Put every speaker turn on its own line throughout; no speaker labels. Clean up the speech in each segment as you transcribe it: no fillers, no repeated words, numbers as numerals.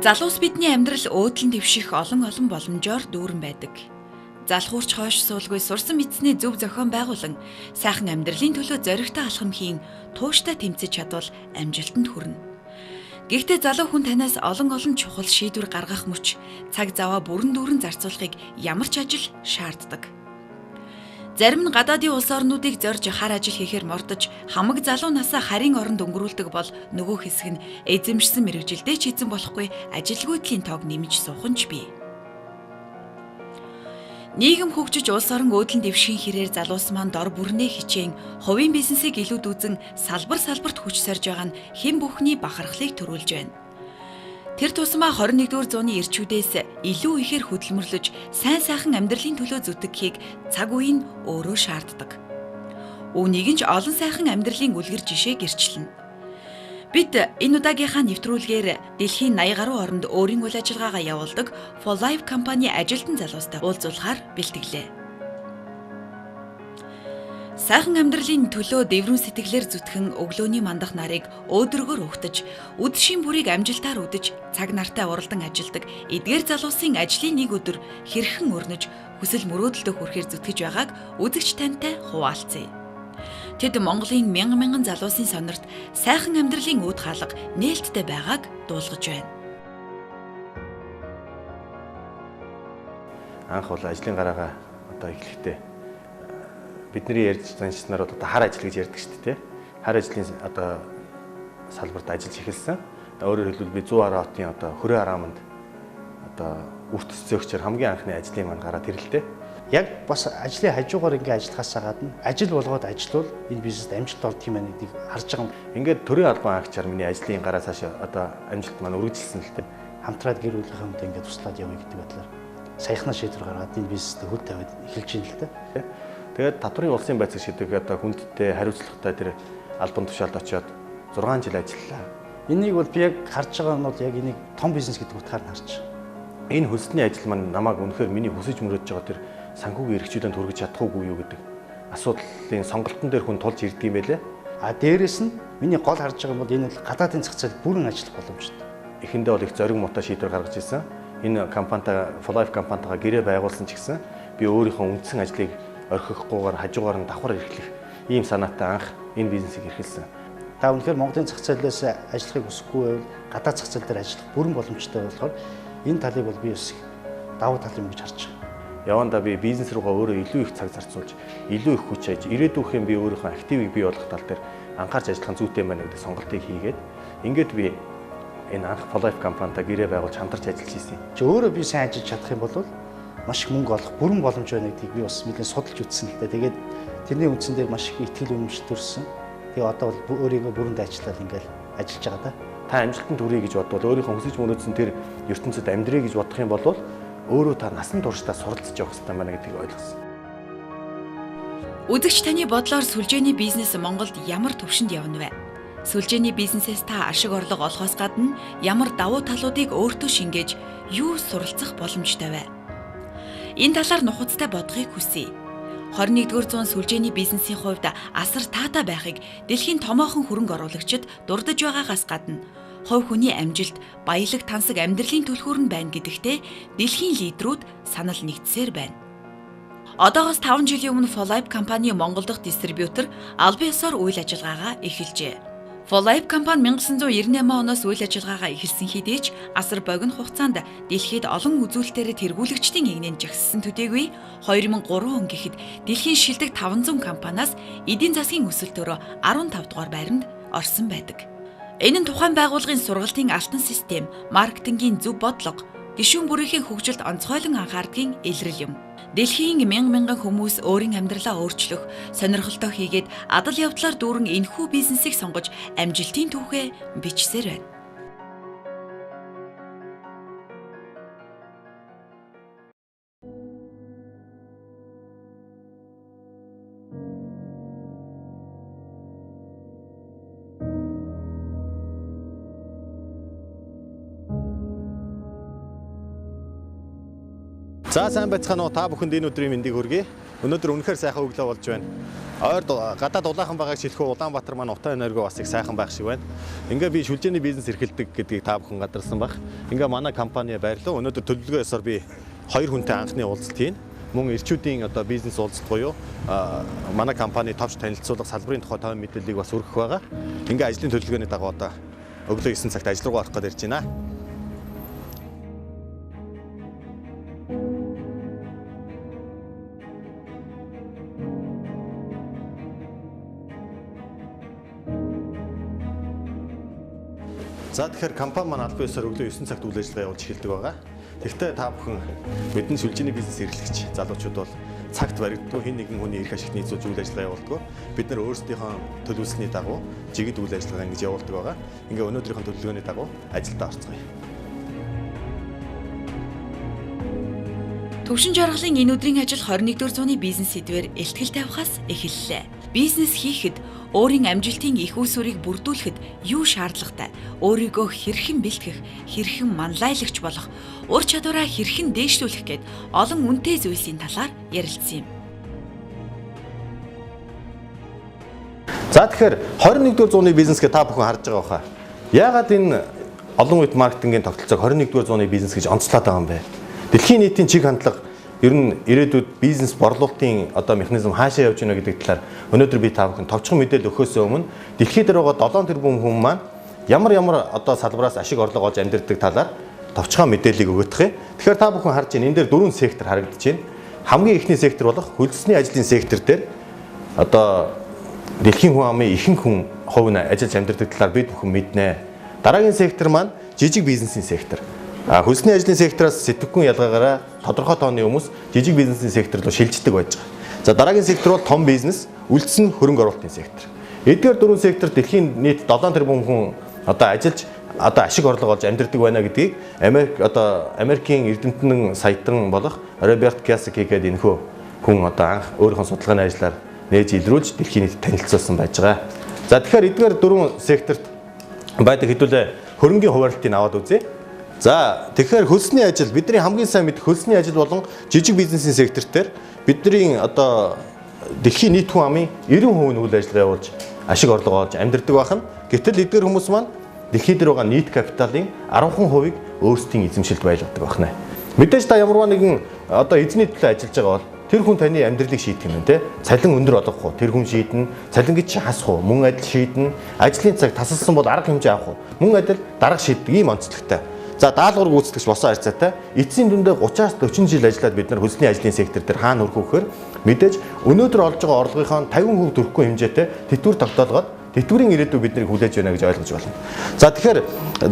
Залуус бидний амьдрал өөдлөн дэвших олон олон боломжоор дүүрэн байдаг. Залхуурч хойш суулгүй сурсан мэдсний зөв зохион байгуулан сайхан амьдралын төлөө зоригтой алхам хийн тууштай тэмцэж чадвал амжилтанд хүрнэ. Гэхдээ залуу хүн танаас олон олон чухал шийдвэр гаргах мөч, цаг заваа бүрэн дүүрэн зарцуулахыг ямар ч ажил шаарддаг. Зарим нь гадаадын улс орнуудыг зорж хар ажил хийхээр мордож хамаг залуу насаа харийн оронд өнгөрүүлдэг бол нөгөө хэсэг нь эзэмшсэн мэргэжилдээ ч эзэн болохгүй ажилгүйдлийн тоог нэмж суух нь ч бий. Нийгэм хөгжиж улс орон өөдлөн дэвшгийн хэрээр залуус маань дор бүрнээ хичээн хувийн бизнесийг илүүд үзэн салбар салбарт хүч сорж байгаа нь хэн бүхний бахархлыг төрүүлж байна. Тэр тусмаа 21-р зууны эрчүүдээс илүү ихээр хөдөлмөрлөж сайн сайхан амьдралын төлөө зүтгэхийг цаг үе нь өөрөө шаарддаг. Үүнийг нь ч олон сайхан амьдралын үлгэр жишээ гэрчлэнэ. Бид энэ удаагийнхаа нэвтрүүлгээр дэлхийн 80 гаруй оронд өөрийн үйл ажиллагаагаа явуулдаг For Life компани ажилтан залуустай уулзуулахаар бэлтгэлээ. Сайхан амьдралын төлөө дэврүүн сэтгэлээр зүтгэн өглөөний мандах нарыг өөдрөгөөр угтаж, үдшийн бүрийг амжилтаар үдэж, цаг нартай уралдан ажилдаг эдгээр залуусын ажлын нэг өдөр хэрхэн өрнөж, хүсэл мөрөөдөлдөө хүрэхээр зүтгэж байгааг үзэгч тантай хуваалцъя. Тэд Монголын мянган мянган залуусын сонорт сайхан амьдралын үүд хаалга нээлттэй байгааг дуулгаж байна.
Анх бол ажлын гараагаа одоо эхлэхдээ бидний ярьж заншснаар одоо хар ажил гэж ярьдаг шүү дээ. Хар ажлын одоо салбарт ажиллаж эхэлсэн. Өөрөөр хэлбэл би 100 хотын одоо хөрөө арааманд одоо үрт цөөхчөр хамгийн анхны ажлын маань гараад ирлээ.
Яг бас ажлын хажуугаар ингээ ажиллахаас гадна ажил болгоод ажиллавал энэ бизнест амжилт олдох юм байна гэдгийг харж байгаа юм.
Ингээд төрийн албан агчаар миний ажлын гараа цаашаа одоо амжилт маань үргэлжилсэн л дээ.
Хамтраад гэр бүлийнхээ хүнтэй ингээ туслаад явъя гэдэг байдлаар саяхнаа шийдвэр гаргаад энэ бизнест хөл тавиад эхэлж байна л да.
Тэгээд татврын улсын байцаагч гэдэг одоо хүндтэй хариуцлагатай тэр албан тушаалд очиод 6 жил ажиллалаа.
Энийг бол би яг харж байгаа нь бол яг энийг том бизнес гэдэг утгаар нь харж байгаа.
Энэ хөлсний ажил маань намайг үнэхээр миний хүсэж мөрөөдж байгаа тэр санхүүгийн эрхчлөөнд хүргэж чадах уугүй юу гэдэг асуудлын сонголтон дээр хүн тулж ирдэг юм байлээ.
А дээрэс нь миний гол харж байгаа юм бол энэ бол гадаадын зах зээлд бүрэн ажиллах боломжтой.
Эхэндээ бол их зориг муутай шийдвэр гаргаж ирсэн. Энэ компанитай For Life компанитайгаа гэрээ байгуулсан ч гэсэн би өөрийнхөө үндсэн ажлыг орхихгүйгээр хажуугаар нь давхар эрхлэх ийм санаатай анх энэ бизнесийг эрхэлсэн.
Та үнэхээр Монголын зах зээлээс ажиллахыг хүсэхгүй байвал гадаад зах зээл дээр ажиллах бүрэн боломжтой болохоор энэ талыг бол би бас давуу тал юм гэж харж байгаа.
Явандаа би бизнес руугаа өөрөө илүү их цаг зарцуулж, илүү их хүч хайж, ирээдүйнхээ би өөрийнхөө активыг бий болгох тал дээр анхаарч ажиллах нь зүйтэй байна гэдэг сонголтыг хийгээд ингээд би энэ анх For Life компанитай гэрээ байгуулж хамтарч ажиллаж ирсэн.
Чи өөрөө би сайн ажиллаж чадах юм бол маш их мөнгө олох бүрэн боломж байна гэдгийг би бас нэлээд судалж үзсэн л дээ. Тэгээд тэрний үндсэн дээр маш их итгэл үнэмшил төрсөн. Тэгээ одоо бол өөрийгөө бүрэн дайчлал ингээл ажиллаж байгаа да.
Та амжилтанд хүрье гэж бодвол өөрийнхөө хүсэж мөрөөдсөн тэр ертөнцид амьдрья гэж бодох юм бол өөрөө та насан туршдаа суралцж явах хэрэгтэй байна гэдгийг ойлгосон.
Үзэгч таны бодлоор сүлжээний бизнес Монголд ямар түвшинд явна вэ? Сүлжээний бизнесээс та ашиг орлого олохоос гадна ямар давуу талуудыг өөртөө шингээж юу суралцах боломжтой вэ? Энэ талаар нухацтай бодохыг хүсье. 21-р зуун сүлжээний бизнесийн хувьд асар таатай байхыг дэлхийн томоохон хөрөнгө оруулагчид дурдж байгаагаас гадна хувь хүний амжилт, баялаг тансаг амьдралын түлхүүр нь байна гэдэгтээ дэлхийн лидерүүд санал нэгдсээр байна. Одоогоос 5 жилийн өмнө For Life компани Монгол дахь дистрибьютор албан ёсоор үйл ажиллагаагаа эхэлжээ. For Life компани 1998 оноос үйл ажиллагаагаа эхэлсэн хэдий ч асар богино хугацаанд дэлхийд олон үзүүлэлтээр тэргүүлэгчдийн эгнээнд жагссан төдийгүй 2003 он гэхэд дэлхийн шилдэг 500 компаниас эдийн засгийн өсөлтөөрөө 15 дугаар байранд орсон байдаг. Энэ нь тухайн байгууллагын сургалтын алтан систем, маркетингийн зөв бодлого, гишүүн бүрийнхээ хөгжилд онцгойлон анхаардгийн илрэл юм. Дэлхийн мянган мянган хүмүүс өөрийн амьдралаа өөрчлөх, сонирхолтой хийгээд адал явдлаар дүүрэн энэхүү бизнесийг сонгож амжилтын түүхээ бичсээр байна.
За сайн байцгаана уу, та бүхэнд энэ өдрийн мэндийг хүргэе. Өнөөдөр үнэхээр сайхан өглөө болж байна. Ойр гадаад улаахан байгааг шилхүү Улаанбаатар маань утаа энерги бас их сайхан байх шиг байна. Ингээ би шүлжээний бизнес эрхэлдэг гэдгийг та бүхэн гадарсан байх. Ингээ манай компани байрлал. Өнөөдөр төлөвлөгөө ёсоор би хоёр хүнтэй анхны уулзалт хийнэ. Мөн эрчүүдийн одоо бизнес уулзалт буюу манай компани товч танилцуулга салбарын тухай тойм мэдээллийг бас өргөх байгаа. Ингээ ажлын төлөвлөгөөний дагуу одоо өглөө 9 цагт ажил руу орох гээд ирж байна. За тэгэхээр компани маань албан ёсоор өглөө 9 цагт үйл ажиллагаа явуулж эхэлдэг байгаа. Тэгэхдээ та бүхэн мэдэн сүлжээний бизнес эрхлэгч залуучууд бол цагт баригддаггүй, хэн нэгэн хүний эрх ашигт нийцүүлж үйл ажиллагаа явуулдаг. Бид нар өөрсдийнхөө төлөвлөсний дагуу жигд үйл ажиллагаа ингэж явуулдаг байгаа. Ингээ өнөөдрийнхөө төлөвлөгөөний дагуу ажилдаа орцгоё.
Төвшин жаргалын энэ өдрийн ажил 21-р зууны бизнес сэдвээр ихтгэл тавихаас эхэллээ. Бизнес хийхэд өөрийн амжилтын их усүрийг бүрдүүлэхэд юу шаардлагатай? Өөрийгөө хэрхэн бэлтгэх, хэрхэн манлайлагч болох, ур чадвараа хэрхэн дээшлүүлэх гээд олон үнэтэй зүйлсийн талаар ярилцсан юм.
За тэгэхээр 21-р зууны бизнес гэж та бүхэн харж байгаа баха. Яагаад энэ олон нийт маркетингийн тогтолцоог 21-р зууны бизнес гэж онцлоод байгаа юм бэ? Дэлхийн нийтийн чиг хандлага ер нь ирээдүйд бизнес борлуулалтын одоо механизм хаашаа явж байна гэдэг талаар өнөөдөр би та бүхэн товчхон мэдээлэл өгөхөөс өмнө дэлхийд дээр байгаа 7 тэрбум хүн маань ямар ямар одоо салбараас ашиг орлого олж амьдардаг талаар товчхон мэдээллийг өгөх юм. Тэгэхээр та бүхэн харж байна, энэ дээр дөрвөн сектор харагдаж байна. Хамгийн эхний сектор болох хөлсний ажлын сектор дээр одоо дэлхийн хүн амын ихэнх хүн хувь нь ажиллаж амьдардаг талаар бид бүхэн мэднэ. Дараагийн сектор маань жижиг бизнесийн сектор. Хөлсний ажлын сектороос сэтгэхүйн ялгаагаараа тодорхой тооны хүмүүс жижиг бизнесийн сектор руу шилждэг байж байгаа. За дараагийн сектор бол том бизнес, үлдсэн хөрөнгө оруулалтын сектор. Эдгээр дөрвөн сектор дэлхийн нийт 7 тэрбум хүн одоо ажиллаж одоо ашиг орлого олж амьдардаг байна гэдгийг Америк одоо Америкийн эрдэмтэн саятан болох Роберт Кiyosaki гэдэг энэхүү хүн одоо анх өөрийнхөө судалгааны ажлаар нээж илрүүлж дэлхийн нийтэд танилцуулсан байж байгаа. За тэгэхээр эдгээр дөрвөн секторт байдаг хэдүүлээ хөрөнгийн хуваарлтыг аваад үзье. За тэгэхээр хөлсний ажил бидний хамгийн сайн мэдэх хөлсний ажил болон жижиг бизнесийн сектор дээр бидний одоо дэлхийн нийт хүн амын 90% нь үйл ажиллагаа явуулж ашиг орлого олж амьдардаг байх нь. Гэтэл эдгээр хүмүүс маань дэлхийд дээр байгаа нийт капиталын 10%-ийг өөрсдийн эзэмшилд байлгадаг байх нэ. Мэдээж та ямарваа нэгэн одоо эзний төлөө ажиллаж байгаа бол тэр хүн таны амьдралыг шийдэх юм байна те. Цалин өндөр олгох уу? Тэр хүн шийднэ. Цалин гэж хасах уу? Мөн адил шийднэ. Ажлын цаг тасалсан бол арга хэмжээ авах уу? Мөн адил дарга шийддэг ийм онцлогтой. За даалгавар гүйцэтгэгч босон харьцаатай эцсийн дүндээ 30-аас 40 жил ажиллаад бид нар хөлсний ажлын сектор дээр хаана хүрэх вэ гэхээр мэдээж өнөөдөр олж байгаа орлогынхоо 50% төрөхгүй хэмжээтэй тэтгэвэр тогтоолгоод тэтгэврийн ирээдүй биднийг хүлээж байна гэж ойлгож байна. За тэгэхээр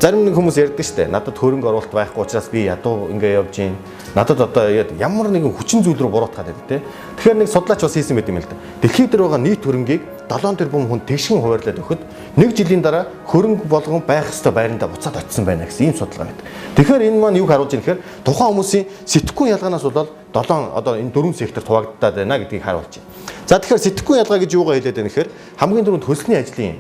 зарим нэг хүмүүс ярьдаг шүү дээ. Надад хөрөнгө оруулалт байхгүй учраас би ядуу ингээ явж гин. Надад одоо ямар нэгэн хүчин зүйл рүү буруутгаад байдаг те. Тэгэхээр нэг судлаач бас хийсэн байт юм л да. Дэлхийд дээр байгаа нийт хөрөнгийг 7 тэрбум хүн тэгшин хуваарлаад өгөхөд нэг жилийн дараа хөрөнгө болгон байх ёстой байрандаа буцаад очисон байна гэсэн ийм судалгаа байдаг. Тэгэхээр энэ маань юг харуулж байна гэхээр тухайн хүмүүсийн сэтгхүүн ялгаанаас болоод 7 одоо энэ дөрвөн сектор хуваагдаад байна гэдгийг харуулж байна. За тэгэхээр сэтгхүүн ялгаа гэж юугаа хэлээд байна гэхээр хамгийн түрүүнд хөлсний ажлын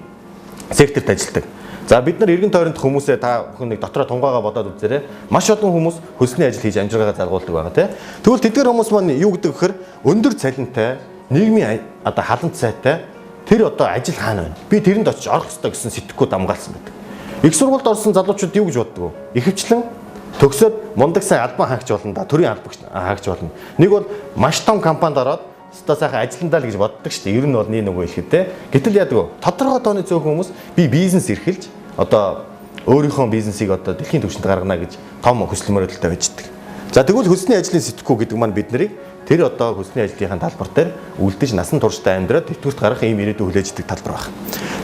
секторт ажилладаг. За бид нар эргэн тойронд хүмүүсээ та бүхэн нэг дотроо тунгаагаа бодоод үзээрэй. Маш олон хүмүүс хөлсний ажил хийж амжиргаагаа залгуулдаг байгаа тий. Тэгвэл тэдгээр хүмүүс маань юу гэдэг гэхээр өндөр цалинтай, нийгмийн одоо халант сайтай тэр одоо ажил хаана байна? Би тэрэнд очиж орох ёстой гэсэн сэтгхүү дамгаалсан байдаг. Их сургуульд орсон залуучууд юу гэж боддог вэ? Ихэвчлэн төгсөөд мундаг сайн албан хаагч болно да, төрийн албан хаагч болно. Нэг бол маш том компанид ороод өстой сайхан ажилландаа л гэж боддог шүү дээ. Ер нь бол нэг нөгөө хэлэхэд те. Гэтэл яадаг вэ? Тодорхой тооны цөөхөн хүмүүс би бизнес эрхэлж одоо өөрийнхөө бизнесийг одоо дэлхийн түвшинд гаргана гэж том хүсэл мөрөөдөлтэй байждаг. За тэгвэл хөлсний ажлын сэтгхүү гэдэг маань бид нарыг тэр одоо хөлсний ажлынхаа талбар дээр үлдэж насан туршдаа амьдраад тэтгэврт гарах ийм ирээдүй хүлээждэг талбар байна.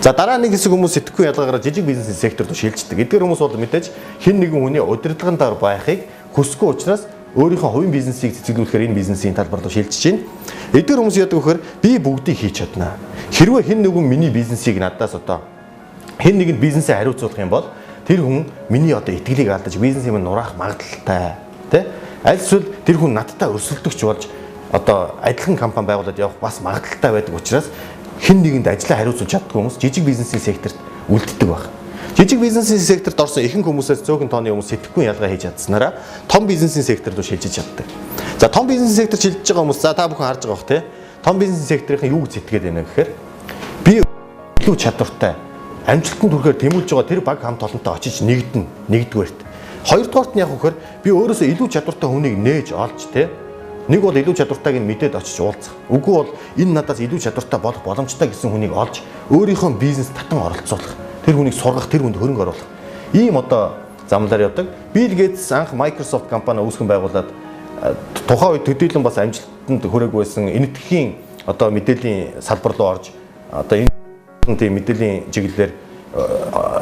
За дараа нэг хэсэг хүмүүс сэтгхүү ялгаагаараа жижиг бизнесийн сектор руу шилждэг. Эдгээр хүмүүс бол мэдээж хэн нэгэн хүний удирдлагын доор байхыг хүсэхгүй учраас өөрийнхөө хувийн бизнесийг цэцэглүүлэхээр энэ бизнесийн талбар руу шилжиж байна. Эдгээр хүмүүс яадаг вэхээр би бүгдийг хийж чадна. Хэрвээ хэн нэгэн миний бизнесийг надаас одоо хэн нэгэнд бизнесээ хариуцуулах юм бол тэр хүн миний одоо итгэлийг алдаж бизнесийг минь нураах магадлалтай, тэ? Аль эсвэл тэр хүн надтай өрсөлдөгч болж одоо адилхан компани байгуулад явах бас магадлалтай байдаг учраас хэн нэгэнд ажлаа хариуцуулж чаддгүй хүмүүс жижиг бизнесийн секторт үлддэг баг. Жижиг бизнесийн секторт орсон ихэнх хүмүүсээс цөөхөн тооны хүмүүс сэтгхүүн ялгаа хийж чадсанараа том бизнесийн сектор руу шилжиж чаддаг. За том бизнесийн сектор шилжиж байгаа хүмүүс за та бүхэн харж байгаа бох те. Том бизнес секторын юу гэж сэтгэгээд байна гэхээр би илүү чадвартай, амжилтанд хүрэхээр тэмүүлж байгаа тэр баг хамт олонтой очиж нэгдэнэ, нэгдүгээрт. Хоёрдугаарт нь яг вэхээр би өөрөөсөө илүү чадвартай хүнийг нээж олж те. Нэг бол илүү чадвартайг нь мэдээд очиж уулзах. Үгүй бол энэ надаас илүү чадвартай болох боломжтой гэсэн хүнийг олж өөрийнхөө бизнес татан оролцуулах. Тэр хүнийг сургах, тэр хүнд хөрөнгө оруулах. Ийм одоо замлаар явдаг. Bill Gates анх Microsoft компани үүсгэн байгуулад тухайн үед төдийлөн бас амжилтанд хүрээгүй байсан энэтхэгийн одоо мэдээллийн салбар руу орж одоо энэ тийм мэдээллийн чиглэлээр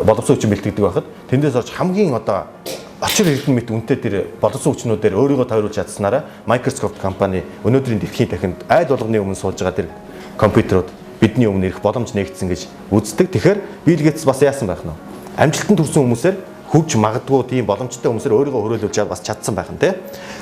боловсон хүчин бэлтгэдэг байхад тэндээс орж хамгийн одоо очир эрдэнэ мэт үнэтэй тэр боловсон хүчнүүдээр өөрийгөө тойруулж чадсанараа Microsoft компани өнөөдрийн дэлхийн дахинд айл болгоны өмнө сууж байгаа тэр компьютерууд бидний өмнө ирэх боломж нээгдсэн гэж үздэг. Тэгэхээр Bill Gates бас яасан байх нь вэ? Амжилтанд хүрсэн хүмүүсээр хөгж магадгүй тийм боломжтой хүмүүсээр өөрийгөө хөрөөлүүлж бас чадсан байх нь тий.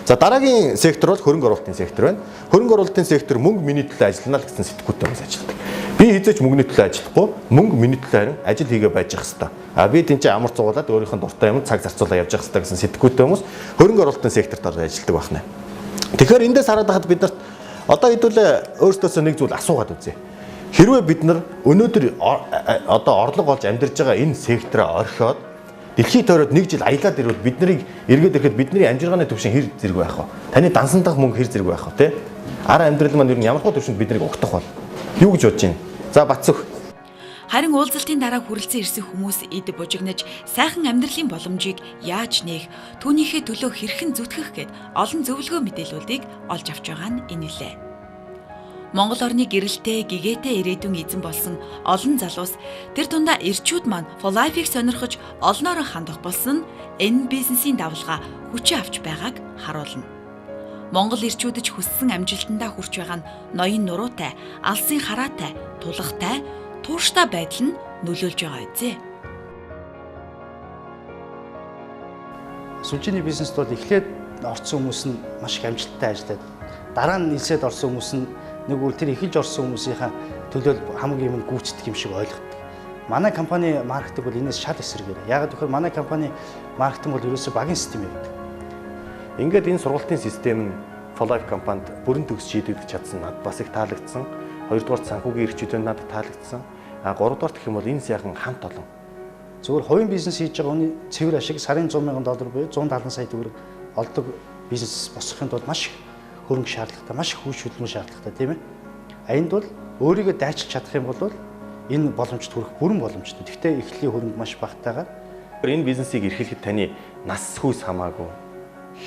За дараагийн сектор бол хөрөнгө оруулалтын сектор байна. Хөрөнгө оруулалтын сектор мөнгө миний төлөө ажиллана л гэсэн сэтгүүтэй хүмүүс ажилладаг. Би хэзээ ч мөнгөний төлөө ажиллахгүй, мөнгө миний төлөө харин ажил хийгээ байж явах хэвээр. А би тэнцээ амар цугуулад өөрийнх нь дуртай юм цаг зарцуулаа явж явах хэвээр гэсэн сэтгүүтэй хүмүүс хөрөнгө оруулалтын секторт ажилладаг байна. Тэгэхээр эндээс хараад байхад бид нарт одоо хэдүүлээ өөрсдөөсөө нэг зүйл асуугаад үзье. Хэрвээ бид нар өнөөдөр одоо орлого олж амьдарч байгаа энэ сектороо орхиод дэлхийн тойроод нэг жил аялаад ирвэл бид нарыг эргээд ирэхэд бидний амжиргааны түвшин хэр зэрэг байх вэ? Таны дансан дах мөнгө хэр зэрэг байх вэ, тэ? Ара амьдрал маань ер нь ямар хөө түвшинд биднийг угтах бол? Юу гэж бодож байна? За Батцөх.
Харин уулзалтын дараа хүрэлцэн ирсэн хүмүүс эд бужигнаж сайхан амьдралын боломжийг яаж нээх, түүнийхээ төлөө хэрхэн зүтгэх гээд олон зөвлөгөө мэдээллүүдийг олж авч байгаа нь энэ лээ. Монгол орны гэрэлтэй, гэгээтэй ирээдүйн эзэн болсон олон залуус тэр дундаа эрчүүд маань 4Life-ийг сонирхож олноороо хандах болсон энэ бизнесийн давлгаа хүчээ авч байгааг харуулна. Монгол эрчүүд ч хүссэн амжилтандаа хүрч байгаа нь ноён нуруутай, алсын хараатай, тулгатай, тууштай байдал нь нөлөөлж байгаа үзээ.
Сүлжээний бизнест бол эхлээд орсон хүмүүс нь маш их амжилттай ажиллаад, дараа нь нэлсээд орсон хүмүүс нь нэг үл тэр эхэлж орсон хүмүүсийнхаа төлөө хамгийн юм гүйцэтгэх юм шиг ойлгодог. Манай компани маркетинг бол энэс шал эсрэгээр. Яагаад гэвэл манай компани маркетинг бол ерөөсөө багийн систем явдаг.
Ингээд энэ сургалтын систем нь 4Life компанид бүрэн төгс шийдэгдэж чадсан надад бас их таалагдсан. Хоёрдугаар санхүүгийн эрхчлөлөнд надад таалагдсан. А гуравдугаар гэх юм бол энэ сайхан хамт олон.
Зөвхөн хувийн бизнес хийж байгаа хүний цэвэр ашиг сарын 100 сая доллар буюу 170 сая төгрөг олдог бизнес босгохын тулд маш их хөрөнгө шаардлагатай, маш их хүч хөдөлмөр шаардлагатай, тийм ээ. А энд бол өөрийгөө дайчилж чадах юм бол энэ боломжт хүрэх бүрэн боломжтой. Гэхдээ эхлэлийн хөрөнгө маш багатайгаар
энэ бизнесийг эрхлэхэд таны нас хүйс хамаагүй,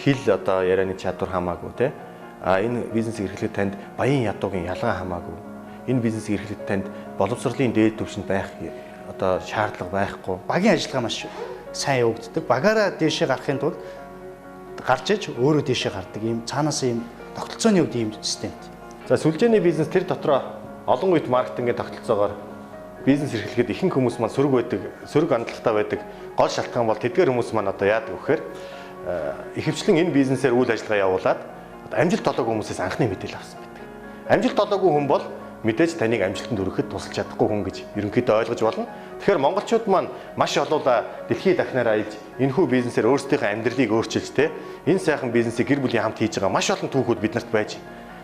хэл одоо ярианы чадвар хамаагүй, тийм. А энэ бизнесийг эрхлэхэд танд баян ядуугийн ялгаа хамаагүй. Энэ бизнесийг эрхлэхэд танд боловсролын дээд түвшинд байх одоо шаардлага байхгүй.
Багийн ажиллагаа маш сайн явагддаг. Багаараа дээшээ гарахын тулд гарч иж өөрөө дээшээ гардаг ийм цаанаас ийм тогтолцооны хувьд ийм системт.
За сүлжээний бизнес тэр дотроо олон үед маркетингийн тогтолцоогоор бизнес эрхлэхэд ихэнх хүмүүс маань сөрөг байдаг, сөрөг хандлагатай байдаг. Гол шалтгаан бол тэдгээр хүмүүс маань одоо яадаг вэ гэхээр ихэвчлэн энэ бизнесээр үйл ажиллагаа явуулаад амжилт олоогүй хүмүүсээс анхны мэдээлэл авсан байдаг. Амжилт олоогүй хүн бол мэдээж таныг амжилтанд хүрэхэд тусалж чадахгүй хүн гэж ерөнхийдөө ойлгож болно. Тэгэхээр монголчууд маань маш олуула дэлхийд дахнаар аялж энэхүү бизнесээр өөрсдийнхөө амьдралыг өөрчилж те энэ сайхан бизнесийг гэр бүлийн хамт хийж байгаа маш олон түүхүүд биднэрт байж.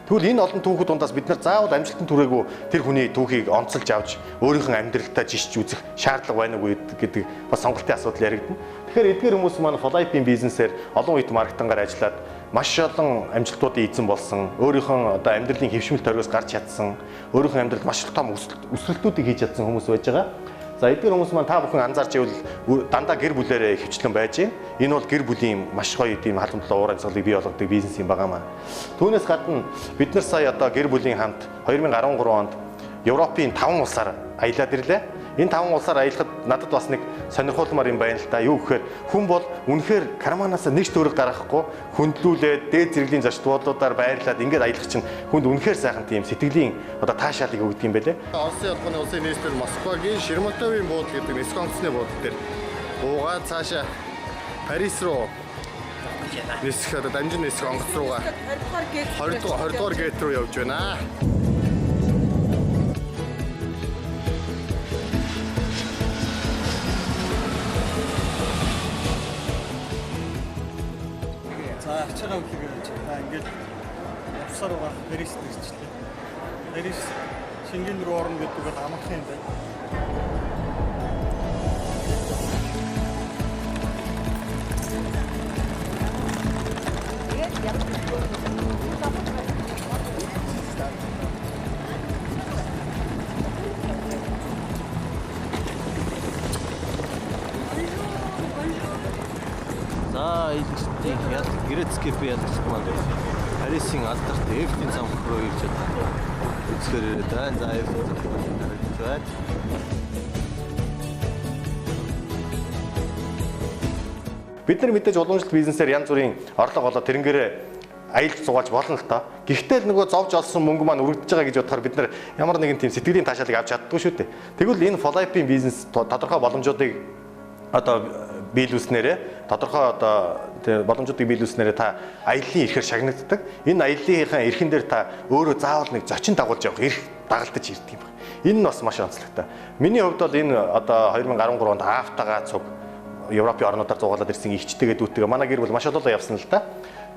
Тэгвэл энэ олон түүхүүд дундаас бид нар заавал амжилтанд хүрээгүй тэр хүний түүхийг онцолж авч өөрийнхөө амьдралдаа жишж үзэх шаардлага байна уу гэдэг бас сонголтын асуудал яригдана. Тэгэхээр эдгээр хүмүүс маань 4Life-ийн бизнесээр олон үед маркетингаар ажиллаад маш олон амжилтуудын эзэн болсон, өөрийнхөө одоо амьдралын хэвшмэл тойргоос гарч чадсан, өөрийнхөө амьдралд маш том өсрөлтүүдийг хийж чадсан хүмүүс байж байгаа. За эдгээр хүмүүс маань та бүхэн анзаарч ивэл дандаа гэр бүлээрээ ихэвчлэн байж байна. Энэ бол гэр бүлийн маш гоё тийм халамжлал уур амьсгалыг бий болгодог бизнес юм байгаа маа. Түүнээс гадна бид нар сая одоо гэр бүлийн хамт 2013 онд Европын 5 улсаар аялаад ирлээ. Энэ 5 улсаар аялахад надад бас нэг сонирхолмоор юм байна л да. Юу гэхээр хүн бол үнэхээр карманаас нэг ч төгрөг гаргахгүй хөндлүүлээд дээд зэрэглэлийн зочдлуудаар байрлаад ингээд аялах чинь хүнд үнэхээр сайхан тийм сэтгэлийн одоо таашаалыг өгдөг юм байлээ.
Оросын ялгооны улсын нийслэл Москвагийн Шерматовын буудлын гэдэг нисэх онгоцны буудлын дээр буугаад цаашаа Парис руу нисэх одоо дамжин нисэх онгоц руугаа 20 дугаар гейт руу явж байна.
За ачаагаа үлгээр явж байна. Ингээд явсаар байгаа Парист ирчихлээ. Парис Шенген рүү орно гэдэг бол амархан юм байна.
За аялагчдын Грецкэп ялагчд маань Парисын алдарт Эйфелийн замх руу ирж одоо үзэхээр ирээд байна. За Эйфелийн замх харагдаж байна.
Бид нар мэдээж уламжлалт бизнесээр янз бүрийн орлого олоод тэрнгээрээ аялж зугаалж болно л доо. Гэхдээ л нөгөө зовж олсон мөнгө маань үргэлжлэж байгаа гэж бодохоор бид нар ямар нэгэн тийм сэтгэлийн таашаалыг авч чаддгүй шүү дээ. Тэгвэл энэ Flype-ийн бизнес тодорхой боломжуудыг одоо биелүүлснээрээ тодорхой одоо боломжуудыг биелүүлснээрээ та аяллаа эрхээр шагнагддаг. Энэ аяллахын эрхэн дээр та өөрөө заавал нэг зочин дагуулж явах эрх дагалдаж ирдэг юм байна. Энэ нь бас маш онцлогтой. Миний хувьд бол энэ одоо 2013 онд аавтайгаа цуг Европын орнуудаар зугаалаад ирсэн эгчтэйгээ дүүтэйгээ манай гэр бүл маш олоолаа явсан л да.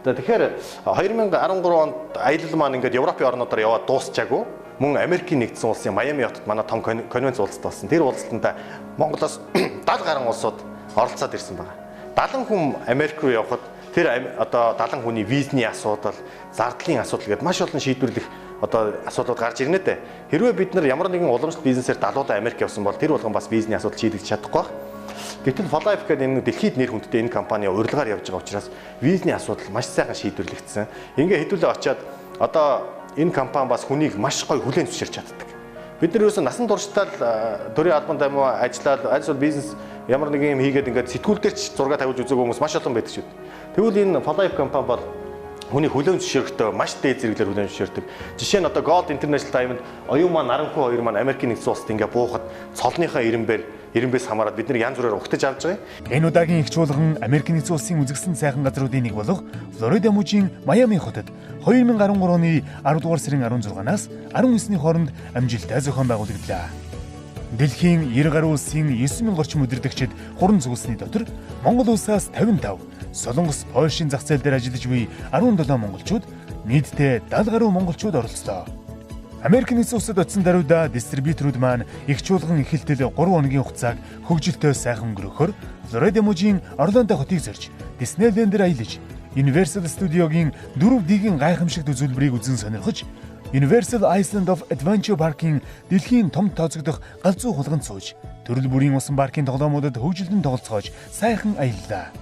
Тэгэхээр 2013 онд аялал маань ингээд Европын орнуудаар яваад дуусчаагүй. Мөн Америкийн нэгдсэн улсын Майами хотод манай том конвенц уулзалт болсон. Тэр уулзалтанд Монголоос 70 гаруй улсууд оролцоод ирсэн байна. 70 хүн Америк руу явхад тэр одоо 70 хүний визний асуудал, зардлын асуудал гэдээ маш олон шийдвэрлэх одоо асуудлууд гарч ирнэ дээ. Хэрвээ бид нар ямар нэгэн уламжлалт бизнесээр далуудаа Америк явсан бол тэр болгон бас визний асуудал шийдэгдэж чадахгүй байх. Гэтэл Flype гэдэг энэ дэлхийд нэр хүндтэй энэ компани урилгаар явж байгаа учраас визний асуудал маш сайхан шийдвэрлэгдсэн. Ингээ хэдүүлээ очиад одоо энэ компани бас хүнийг маш гоё хүлээн зөвшөөрч чаддаг. Бид нар ерөөсөө насан туршдаа л төрийн албанд юм уу ажиллаад аль эсвэл бизнес ямар нэгэн юм хийгээд ингээд сэтгүүл дээр ч зураг тавиулж үзээгүй хүмүүс маш олон байдаг шүү дээ. Тэгвэл энэ Flype компани бол хүний хүлээн зөвшөөрөхдөө маш дээд зэрэглэр хүлээн зөвшөөрдөг. Жишээ нь одоо Gold International Diamond оюун маань Наранхуу хоёр маань Америкийн нэгдсэн улсад ингээ буухад цолныхоо ирэмбээс хамаарат бид нар янз бүрээр угтаж авч байгаа юм.
Энэ удаагийн их чуулган Америкийн нэгдсэн улсын үзэгсэн сайхан газруудын нэг болох Флорида мужийн Майами хотод 2013 оны 10 дугаар сарын 16-наас 19-ний хооронд амжилттай зохион байгуулагдлаа. Дэлхийн 90 гаруй улсын 9000 орчим удирдагчид хуран зүгэлсний дотор Монгол улсаас 55, Солонгос, Польшийн зах зээл дээр ажиллаж буй 17 монголчууд, нийтдээ 70 гаруй монголчууд оролцлоо. Америк нэгдсэн улсад очсон даруйда дистрибьюторууд маань их чуулган эхэлтэл 3 хоногийн хугацааг хөгжилтэй сайхан өнгөрөөхөөр Флорида мужийн Орландо хотыг зорж Диснейлендээр аялаж Universal Studio-гийн 4D-ийн гайхамшигт үзүүлбэрийг үзэн сонирхож Universal Island of Adventure Park-ийн дэлхийн том тооцогдох галзуу хулганд сууж төрөл бүрийн усан паркийн тоглоомуудад хөгжилдөн тоглолцоож сайхан аяллаа.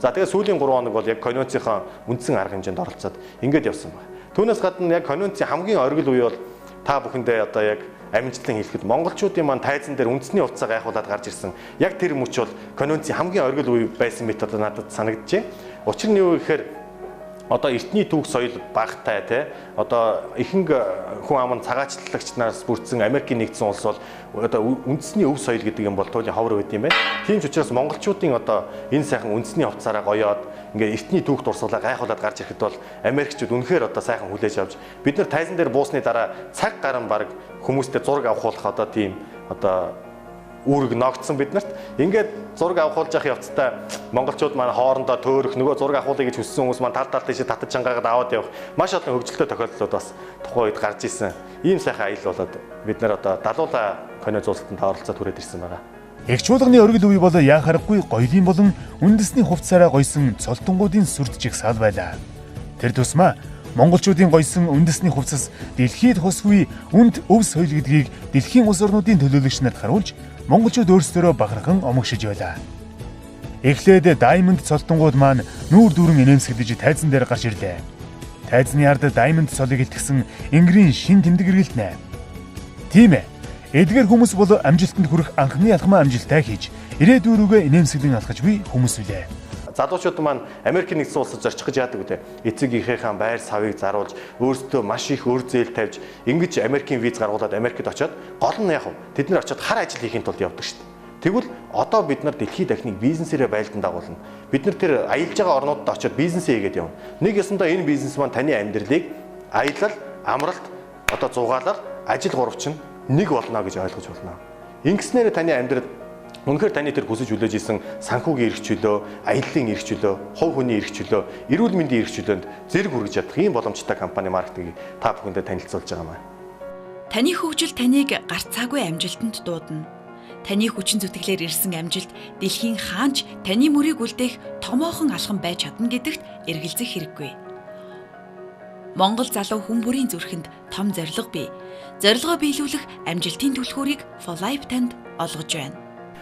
За тэгээ сүүлийн 3 хоног бол яг конвенцийнхаа үндсэн арга хэмжээнд оролцоод ингээд явсан байна. Түүнээс гадна яг конвенцийн хамгийн оргил үе бол та бүхэндээ одоо яг амжилтлан хэлэхэд монголчуудын маань тайзан дээр үндэсний хувцас гайхуулаад гарч ирсэн. Яг тэр мөч бол конвенцийн хамгийн оргил үе байсан мэт одоо надад санагджээ. Учир нь юу гэхээр одоо эртний түүх соёл багтай те одоо ихэнх хүн ам нь цагаачлагч нараас бүрдсэн Америкийн нэгдсэн улс бол одоо үндэсний өв соёл гэдэг юм бол туйлын ховор байд юм байна. Тийм ч учраас монголчуудын одоо энэ сайхан үндэсний хувцаараа гоёод ингээ эртний түүх дурсгалаа гайхуулаад гарч ирэхэд бол Америкчууд үнэхээр одоо сайхан хүлээж авч бид нар тайзан дээр буусны дараа цаг гарan баг хүмүүстэй зураг авахуулах одоо тийм одоо үүрэг ногдсон биднэрт. Ингээд зураг авахуулж явах явцдаа монголчууд маань хоорондоо төөрөх нөгөө зураг авахуулъя гэж хүссэн хүмүүс маань тал тал тийш татаж чангаагаад аваад явах маш олон хөгжилтэй тохиолдлууд бас тухайн үед гарч исэн. Ийм сайхан аялал болоод бид нар одоо далуулаа конвенц уулзалтанд оролцоод хүрээд ирсэн байгаа.
Их чуулганы оргил үе бол яа харахгүй гоёлын болон үндэсний хувцсаараа гойсон цолтонгуудын сүрд жигсаал байлаа. Тэр тусмаа монголчуудын гойсон үндэсний хувцас дэлхийд хусгүй үнд өв соёл гэдгийг дэлхийн улс орнуудын төлөөлөгч нарт харуулж монголчууд өөрсдөө бахархан омогшиж байлаа. Эхлээд Diamond цолтонгууд маань нүүр дүүрэн инээмсэглэж тайзан дээр гарч ирлээ. Тайзны ард Diamond цолыг илтгэсэн Энгэрийн шин тэмдэг эргэлтнэ. Тийм ээ. Эдгээр хүмүүс бол амжилтанд хүрэх анхны алхмаа амжилттай хийж ирээдүй рүүгээ инээмсэглэн алхаж буй хүмүүс үлээ.
Залуучууд маань Америкийн нэгдсэн улсад зорчих гэж яадаг үү? Эцэг эхийнхээ байр савыг заруулж өөрсдөө маш их өр зээл тавьж ингэж Америкийн виз гаргуулад Америкт очиод гол нь яг тэд нар очиод хар ажил хийхин тулд явдаг шүү дээ. Тэгвэл одоо бид нар дэлхийд дахныг бизнесээрээ байлдан дагуулна. Бид нар тэр аялж байгаа орнуудад очиод бизнесээ хийгээд явна. Нэг ёсондоо энэ бизнес маань таны амьдралыг аялал, амралт, одоо зугаалал, ажил гурав чинь нэг болно гэж ойлгож болно. Ингэснээр таны амьдрал Үнэхээр таны тэр хүсэж хүлээж исэн санхүүгийн эрх чөлөө, аяллаа эрх чөлөө, хувь хүний эрх чөлөө, эрүүл мэндийн эрх чөлөөнд зэрэг хүргэж чадах ийм боломжтой компани маркетингийг та бүхэндээ танилцуулж байгаа юм аа.
Таны хөгжил таныг гарцаагүй амжилтанд дуудана. Таны хүчин зүтгэлээр ирсэн амжилт дэлхийн хаанч таны мөрийг үлдээх томоохон алхам байж чадна гэдэгт эргэлзэх хэрэггүй. Монгол залуу хүн бүрийн зүрхэнд том зорилго бий. Зорилгоо биелүүлэх амжилтын түлхүүрийг For Life танд олгож байна.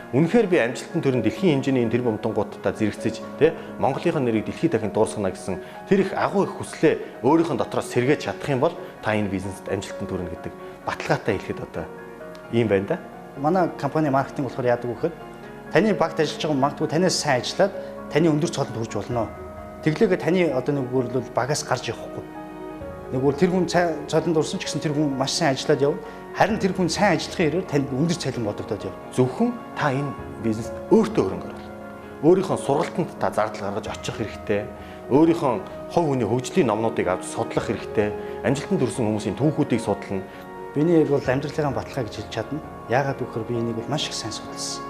Үнэхээр би амжилтын төрөн дэлхийн хэмжээний энэ тэрбумтангуудтай зэрэгцэж тэ Монголынхаа нэрийг дэлхийд дахин дуурсгана гэсэн тэр их агуу их хүслээ өөрийнхөө дотроос сэргээж чадах юм бол та энэ бизнест амжилтын төрнө гэдэг баталгаатай хэлэхэд одоо ийм байна да.
Манай компани маркетинг болохоор яадаг вэ гэхэд таны багт ажиллаж байгаа магадгүй танаас сайн ажиллаад таны өндөр цолонд хүрч болно. Тэглээгээ таны одоо нэг үгээр л багаас гарч явахгүй. Нэг үгээр тэр хүн цолонд орсон ч гэсэн тэр хүн маш сайн ажиллаад явна. Харин тэр хүн сайн ажиллахын хэрээр танд өндөр цалин бодогдоод явна.
Зөвхөн та энэ бизнест өөртөө хөрөнгө оруул. Өөрийнхөө сургалтанд та зардал гаргаж очих хэрэгтэй. Өөрийнхөө хувь хүний хөгжлийн номнуудыг авч судлах хэрэгтэй. Амжилтанд хүрсэн хүмүүсийн түүхүүдийг судлана.
Миний яг бол амьдралынхаа баталгаа гэж хэлж чадна. Яагаад гэвэл би энийг бол маш их сайн судалсан.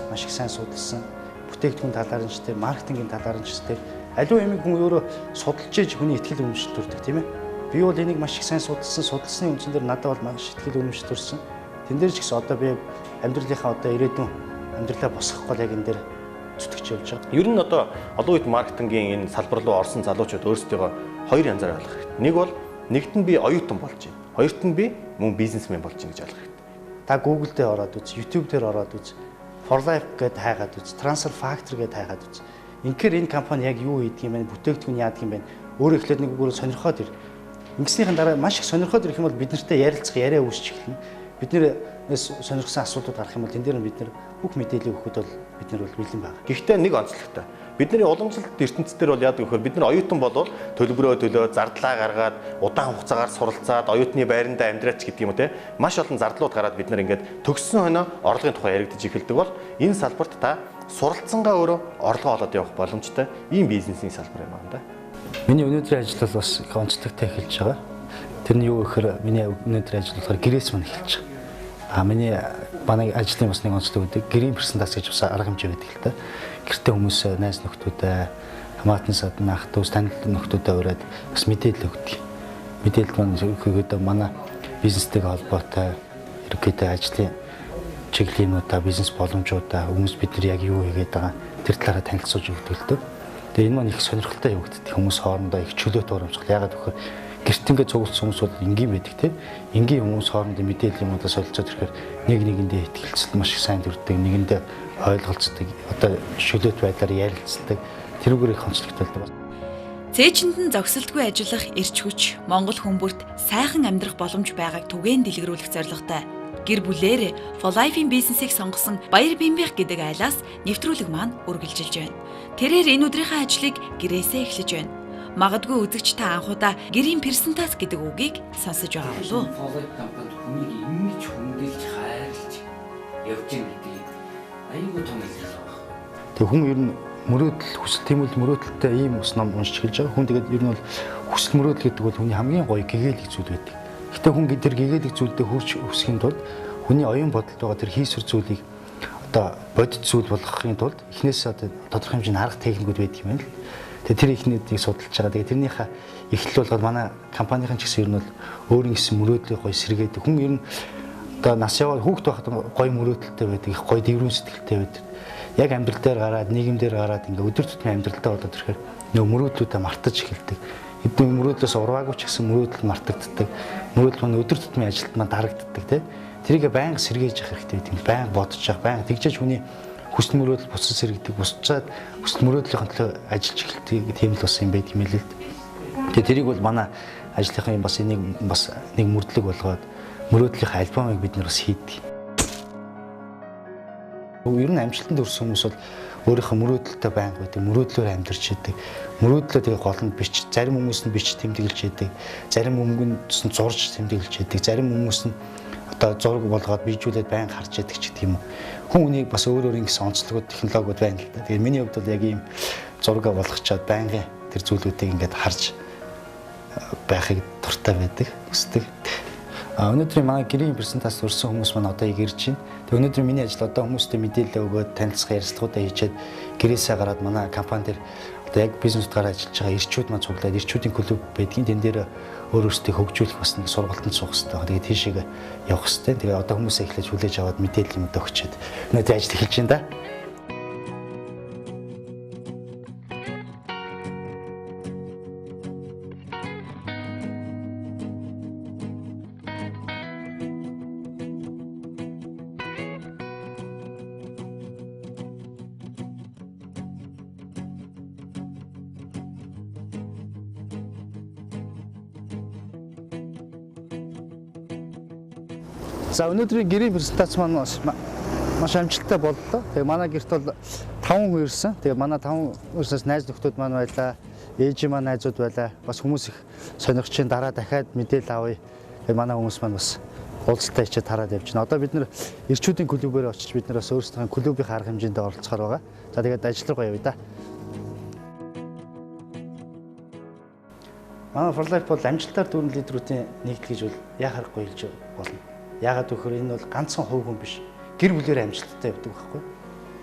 Маш их сайн судалсан. Бүтээгдэхүүн талаар нь ч тэр, маркетингийн талаар нь ч тэр аливаа юмыг хүн өөрөө судалж иж хүний итгэл үнэмшил төрдөг, тийм ээ. Би бол энийг маш их сайн судалсан. Судалсны үндсэн дээр надад бол маш итгэл үнэмшил төрсөн. Тэн дээр ч гэсэн одоо би амьдралынхаа одоо ирээдүйн амьдралаа босгох гол яг энэ дээр зүтгэж явж байгаа.
Ер нь одоо олон нийт маркетингийн энэ салбар руу орсон залуучууд өөрсдийгөө хоёр янзаар ойлгох хэрэгтэй. Нэг бол нэгт нь би оюутан болж байна. Хоёрт нь би мөн бизнесмен болж байна гэж ойлгох хэрэгтэй.
Та Google дээр ороод үз, YouTube дээр ороод үз, For Life гэдээ хайгаад үз, Transfer Factor гэдээ хайгаад үз. Инхээр энэ компани яг юу хийдэг юм бэ? Бүтээгдэхүүн яадаг юм бэ? Өөрөө эхлээд нэг үгээр сонирхоод ир. Ингэснийхэн дараа маш их сонирхоод ирэх юм бол бид нартай ярилцах яриа үүсч эхэлнэ. Бид нэрээс сонирхсан асуудлууд гарах юм бол тэн дээр нь бид нар бүх мэдээллийг өгөхөд бол бид нар бол бэлэн байна.
Гэхдээ нэг онцлогтой. Бидний уламжлалт ертөнцийн дээр бол яадаг гэхээр бид нар оюутан болвол төлбөрөө төлөө, зардлаа гаргаад, удаан хугацаагаар суралцаад, оюутны байрандаа амьдраач гэдэг юм уу те. Маш олон зардлууд гараад бид нар ингээд төгссөн хойноо орлогын тухай яригдаж эхэлдэг бол энэ салбарт та суралцсангаа өөрөө орлогоо олоод явах боломжтой ийм бизнесийн салбар юм байна да.
Миний өнөөдрийн ажил бол бас их онцлогтой эхэлж байгаа. Тэр нь юу гэхээр миний өнөөдрийн ажил болохоор гэрээс мань эхэлж байгаа. А миний манай ажлын бас нэг онцлог гэдэг гэрийн презентац гэж бас арга хэмжээ байдаг л та. Гэртээ хүмүүс найз нөхдүүдээ, хамаатан садан ах дүүс танил нөхдүүдээ ураад бас мэдээлэл өгдөг. Мэдээлэл маань ерөнхийдөө манай бизнестэйг холбоотой ерөнхийдөө ажлын чиглэлнүүдээ, бизнес боломжуудаа, хүмүүс бид нар яг юу хийгээд байгаа тэр талаараа танилцуулж өгдөг л дээ. Тэгээ энэ маань их сонирхолтой явагддаг. Хүмүүс хоорондоо их чөлөөт урамшгал. Яагаад гэвэл гэрт ингээд цугласан хүмүүс бол энгийн байдаг тийм. Энгийн хүмүүс хоорондоо мэдээлэл юмудаа солилцоод ирэхээр нэг нэгэндээ ихтгэлцэл маш их сайн төрдөг, нэгэндээ ойлголцдог, одоо чөлөөт байдлаар ярилцдаг. Тэрүүгээр их онцлогтой болдог.
Цээжинд нь зогсолтгүй ажиллах эрч хүч Монгол хүмүүст сайхан амьдрах боломж байгааг түгээн дэлгэрүүлэх зорилготой. Гэр бүлээр For Life-ийн бизнесийг сонгосон Баяр Бимбих гэдэг айлаас нэвтрүүлэг маань үргэлжилж байна. Тэрээр энэ өдрийнхөө ажлыг гэрээсээ эхлэж байна. Магадгүй үзэгч та анхудаа гэрийн презентац гэдэг үгийг сонсож байгаа болов уу?
For Life компанид хүнийг ингэж хүндэлж хайрлаж явж байгаа гэдгийг аюулгүй том илэрхийлэл байна.
Тэг хүн ер нь мөрөөдөл хүсэл тийм үл мөрөөдөлтэй ийм ус ном уншиж эхэлж байгаа. Хүн тэгээд ер нь бол хүсэл мөрөөдөл гэдэг бол хүний хамгийн гоё гэгээлэг зүйл байдаг. Гэтэ хүн тэр гэгээлэг зүйлдээ хүрч өсөхийн тулд хүний оюун бодолд байгаа тэр хийсвэр зүйлийг одоо бодит зүйл болгохын тулд эхнээсээ одоо тодорхой хэмжээний арга техникүүд байдаг юм байна л. Тэгээ тэр ихнүүдийг судалж байгаа. Тэгээ тэрнийхээ эхлэл болгоод манай компанийн ч гэсэн ер нь бол өөрийн гэсэн мөрөөдлийг гоё сэргээдэг. Хүн ер нь одоо нас яваад хүүхэд байхад гоё мөрөөдөлтэй байдаг, их гоё дэврүүн сэтгэлтэй байдаг. Яг амьдрал дээр гараад, нийгэм дээр гараад ингээ өдөр тутмын амьдралдаа болоод ирэхээр нөгөө мөрөөдлүүдээ мартаж эхэлдэг. Хэдэн мөрөөдлөөс урваагүй ч гэсэн мөрөөдөл мартагддаг. Мөрөөдөл маань өдөр тутмын ажилд маань дарагддаг тий. Тэрийг байнга сэргээж явах хэрэгтэй гэдэг юм. Байнга бодож явах, байнга тэгжээж хүний хүсэл мөрөөдөл буцаж сэргэдэг, бусчаад хүсэл мөрөөдлийнхөө төлөө ажиллаж эхэлдэг тийм л бас юм байт юм л л. Тэгээ тэрийг бол манай ажлынхаа юм бас энийг бас нэг мөрдлөг болгоод мөрөөдлийнхээ альбомыг бид нар бас хийдэг. Ер нь амжилтанд хүрсэн хүмүүс бол өөрийнхөө мөрөөдөлтэй байнга байдаг, мөрөөдлөөр амьдарч идэг. Мөрөөдлөө тэгээ гол нь бич, зарим хүмүүс нь бич тэмдэглэж идэг, зарим хүмүүс нь зурж тэмдэглэж идэг, зарим хүмүүс нь одоо зураг болгоод бийжүүлээд байнга харж идэг ч гэдэг юм уу. Хүн үнийг бас өөр өөр ингэсэн онцлогууд, технологиуд байна л да. Тэгээ миний хувьд бол яг ийм зураг болгочоод байнгын тэр зүйлүүдийг ингээд харж байхыг дуртай байдаг, хүсдэг. Өнөөдрийн манай гэрийн презентац өрсөн хүмүүс маань одоо ирж байна. Тэгээ өнөөдрийн миний ажил одоо хүмүүстэй мэдээлэл өгөөд танилцах ярилцлагуудаа хийчихэд гэрээсээ гараад манай компани дээр одоо яг бизнес утгаараа ажиллаж байгаа эрчүүд маань цуглаад эрчүүдийн клуб байдгийн. Тэн дээр өөр өөрсдөө хөгжүүлэх бас нэг сургалтанд суух хэрэгтэй. Тэгээ тийшээ явах хэрэгтэй. Тэгээ одоо хүмүүсээ эхлэж хүлээж аваад мэдээлэл юм одоо өгчээд өнөөдрийн ажил эхэлж байна да. За өнөөдрийн гэрийн презентац маань маш амжилттай боллоо. Тэгээ манай гэрт бол 5 хүн ирсэн. Тэгээ манай 5 өрсөөс найз нөхдөд маань байлаа. Ээж маань найзууд байлаа. Бас хүмүүс их сонирхож чинь дараа дахиад мэдээлэл авъя. Тэгээ манай хүмүүс маань бас уулзалтаа хичээд тараад явж байна. Одоо бид нэр эрчүүдийн клубээр очиж бид нар бас өөрсдийнхээ клубийн арга хэмжээнд оролцохоор байгаа. За тэгээд ажил руугаа явъя да. Манай For Life бол амжилтаар дүүрэн лидерүүдийн нэгдэл гэж бол яа харахгүй хэлж болно. Яагаад гэвэл энэ бол ганцхан хувь хүн биш. Гэр бүлээр амжилттай явдаг байхгүй.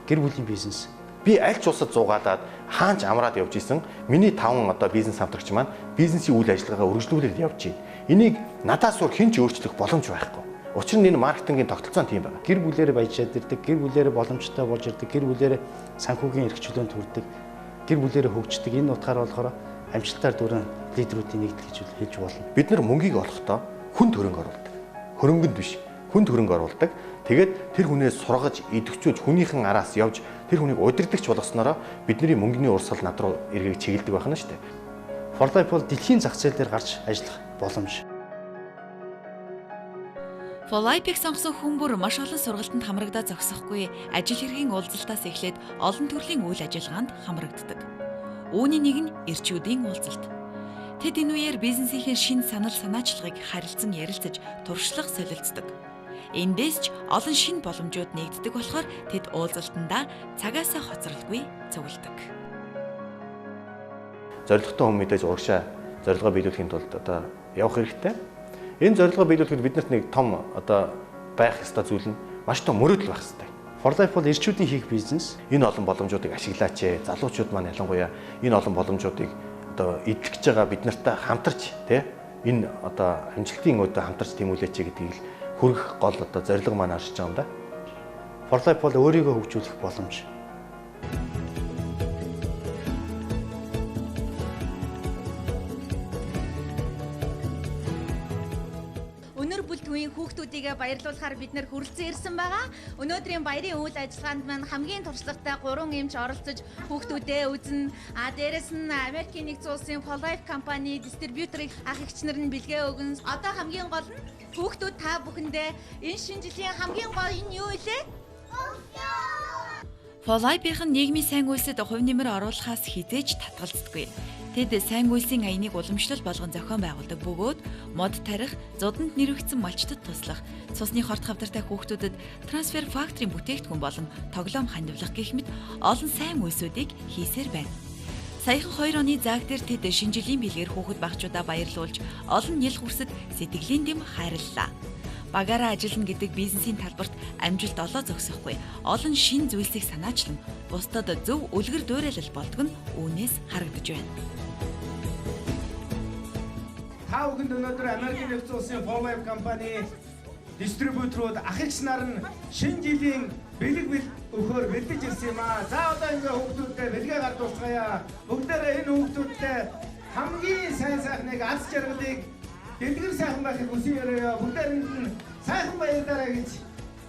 Гэр бүлийн бизнес.
Би аль ч улсад зугаалаад хаанч амраад явж исэн. Миний 5 одоо бизнес хамтрагч маань бизнесийн үйл ажиллагаагаа өргөжлүүлээд явж байна. Энийг надаас өөр хэн ч өөрчлөх боломж байхгүй. Учир нь энэ маркетингийн тогтолцоо тийм байна.
Гэр бүлээр баяжаад ирдэг, гэр бүлээр боломжтой болж ирдэг, гэр бүлээр санхүүгийн эрх чөлөөнд хүрдэг, гэр бүлээр хөгждөг. Энэ утгаараа болохоор амжилтаар дүүрэн лидерүүдийн нэгдэл гэж хэлж болно.
Бид нар мөнгийг олохдоо хүн хөрөнгө оруулдаг. Хөрөнгөнд биш, хүнд хөрөнгө оруулдаг. Тэгээд тэр хүнээс сургаж, идэвхжүүлж, хүнийхэн араас явж, тэр хүнийг удирдахч болгосноороо бидний мөнгөний урсгал над руу эргийг чиглэдэг байх нь шүү дээ.
For Life бол дэлхийн зах зээл дээр гарч ажиллах боломж.
For Life-ийг сонгосон хүн бүр маш олон сургалтанд хамрагдаа зогсохгүй, ажил хэргийн уулзалтаас эхлээд олон төрлийн үйл ажиллагаанд хамрагддаг. Үүний нэг нь эрчүүдийн уулзалт. Тэд энэ үеэр бизнесийнхээ шинэ санал санаачлагыг харилцан ярилцаж туршлага солилцдог. Эндээс ч олон шинэ боломжууд нэгддэг болохоор тэд уулзалтандаа цагаасаа хоцролгүй цугладаг.
Зорилготой хүн мэдээж урагшаа зорилгоо биелүүлэхийн тулд одоо явах хэрэгтэй. Энэ зорилгоо биелүүлэхэд биднэрт нэг том одоо байх ёстой зүйл нь маш том мөрөөдөл байх ёстой.
For Life бол эрчүүдийн хийх бизнес.
Энэ олон боломжуудыг ашиглаач ээ. Залуучууд маань ялангуяа энэ олон боломжуудыг одоо эдлэж байгаа бид нартай хамтарч тий энэ одоо амжилтын өдөө хамтарч тэмүүлээч гэдгийг л хүргэх гол одоо зорилго маань аршиж байгаа юм да.
For Life бол өөрийгөө хөгжүүлэх боломж.
Өнөр бүлтгүйн хүүхдүүдийгээ баярлуулахаар бид нэр хүрэлцэн ирсэн байгаа. Өнөөдрийн баярын үйл ажиллагаанд маань хамгийн туршлагатай 3 эмч оролцож хүүхдүүдээ үзнэ. А дээрэс нь Америкийн нэгдсэн улсын For Life компани дистрибьюторыг ах эгч нар нь бэлгээ өгнө. Одоо хамгийн гол нь хүүхдүүд та бүхэндээ энэ шинэ жилийн хамгийн гол энэ юу илээ?
For Life-ийн нийгмийн сайн үйлсэд хувь нэмэр оруулахаас хизээж татгалздаггүй. Тэд сайн үйлсийн аяныг уламжлал болгон зохион байгуулдаг бөгөөд мод тарих, зуданд нэрвэгдсэн малчтад туслах, цусны хорт хавдартай хүүхдүүдэд трансфер факторын бүтээгдэхүүн болон тоглоом хандивлах гэх мэт олон сайн үйлсүүдийг хийсээр байна. Саяхан 2 оны зааг дээр тэд шинэ жилийн бэлгээр хүүхэд багчуудаа баярлуулж олон нялх үрсэд сэтгэлийн дэм хайрлалаа. Багаараа ажиллана гэдэг бизнесийн талбарт амжилт олоо зогсохгүй. Олон шинэ зүйлсийг санаачлан бусдад зөв үлгэр дуурайлал болдог нь үүнээс харагдаж байна.
Та бүхэнд өнөөдөр Америкийн нэгдсэн улсын For Life компани дистрибьюторууд ах эгч нар нь шинэ жилийн бэлэг өгөхөөр бэлдэж ирсэн юм аа. За одоо ингээ хүүхдүүдтэй бэлгээ гардуулцгаая. Бүгдээрээ энэ хүүхдүүдтэй хамгийн сайн сайхныг аз жаргалыг дэлгэр сайхан байхыг хүсэн өрөөё. Бүгдээрэнд нь сайхан баярлалаа гэж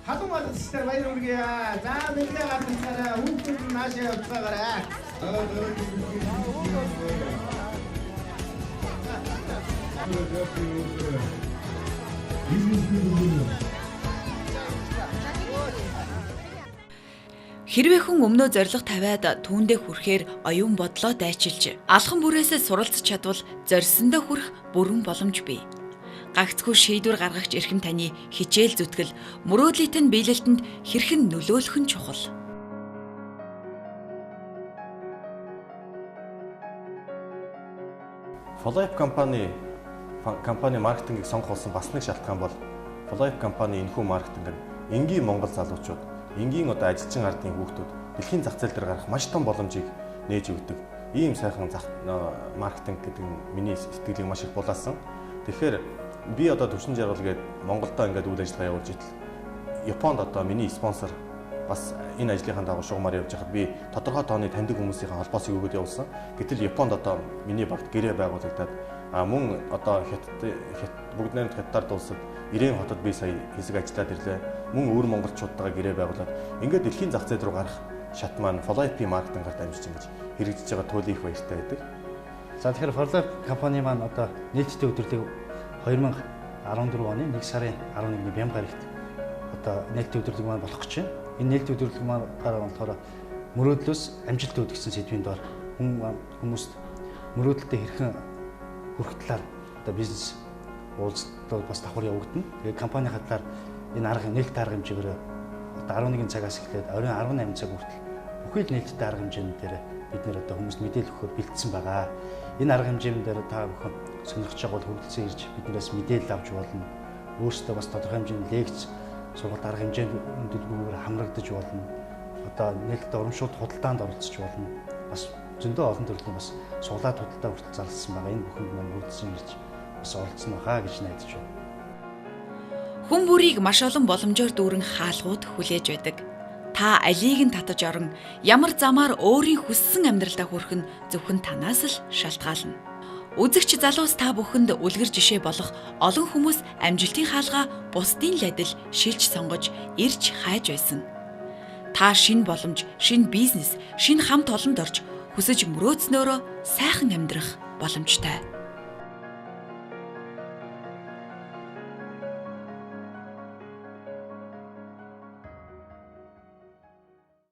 халуун балгасчдаар баяр хүргье. За бэлгээ гардуулцгаарай. Хүүхдүүд нь наашаа явцгаагаарай.
Хэрвээ хүн өмнөө зорилго тавиад түүндээ хүрэхээр оюун бодлоо дайчилж алхам бүрээсээ суралцж чадвал зорьсондоо хүрэх бүрэн боломж бий. Гагцхүү шийдвэр гаргагч эрхэм таны хичээл зүтгэл мөрөөдлийн тань биелэлтэнд хэрхэн нөлөөлөх нь чухал.
For Life компани
компани маркетингийг сонгох болсон бас нэг шалтгаан бол 4Life компани энэхүү маркетинг нь энгийн монгол залуучууд, энгийн одоо ажилчин ардын хүүхдүүд дэлхийн зах зээл дээр гарах маш том боломжийг нээж өгдөг. Ийм сайхан зах маркетинг гэдэг нь миний сэтгэлийг маш их булаасан. Тэгэхээр би одоо Төвшин Жаргал гээд Монголдо ингээд үйл ажиллагаа явуулж итэл Японд одоо миний спонсор бас энэ ажлынхаа дагуу шугамар явж байхад би тодорхой тооны таньдаг хүмүүсийн холбоосыг өгөөд явуулсан. Гэтэл Японд одоо миний багт гэрээ байгуулагдаад мөн одоо Хятад бүгд найрамд Хятадаар дуусад Ирээн хотод би сая хэсэг ажиллаад ирлээ. Мөн өвөр монголчуудтайгаа гэрээ байгуулад ингээд дэлхийн зах зээл рүү гарах шат маань 4Life маркетингаар дамжиж ингэж хэрэгжиж байгаа туйлын их баяртай байдаг.
За тэгэхээр 4Life компани маань одоо нээлттэй өдөрлөг 2014 оны 1 сарын 11-ний Бямба гарагт одоо нээлттэй өдөрлөг маань болох гэж байна. Энэ нээлттэй өдөрлөг маань болохоор мөрөөдлөөс амжилт үүд гэсэн сэдвийн доор хүмүүст мөрөөдөлтөд хэрхэн хүрэх талаар одоо бизнес уулзалтууд бас давхар явагдана. Тэгээд компанийн талаар энэ арга нээлттэй арга хэмжээгээр одоо 11 цагаас эхлээд оройн 18 цаг хүртэл бүхий л нээлттэй арга хэмжээний дээр бид нэр одоо хүмүүст мэдээлэл өгөхөөр бэлдсэн байгаа. Энэ арга хэмжээний дээр та бүхэн сонирхож байгаа бол хүрэлцэн ирж биднээс мэдээлэл авч болно. Өөрсдөө бас тодорхой хэмжээний лекц сургалт арга хэмжээнд төлбөрөөр хамрагдаж болно. Одоо нээлттэй урамшуулт худалдаанд оролцож болно. Бас зөндөө олон төрлийн бас суглаад худалдаа хүртэл зарласан байгаа. Энэ бүхэнд маань хүрэлцэн ирж бас оролцсон байхаа гэж найдаж байна.
Хүн бүрийг маш олон боломжоор дүүрэн хаалгууд хүлээж байдаг. Та алийг нь татаж орон ямар замаар өөрийн хүссэн амьдралдаа хүрэх нь зөвхөн танаас л шалтгаална. Үзэгч залуус та бүхэнд үлгэр жишээ болох олон хүмүүс амжилтын хаалгаа бусдын л адил шилж сонгож ирж хайж байсан. Та шинэ боломж, шинэ бизнес, шинэ хамт олонд орж хүсэж мөрөөдснөөрөө сайхан амьдрах боломжтой.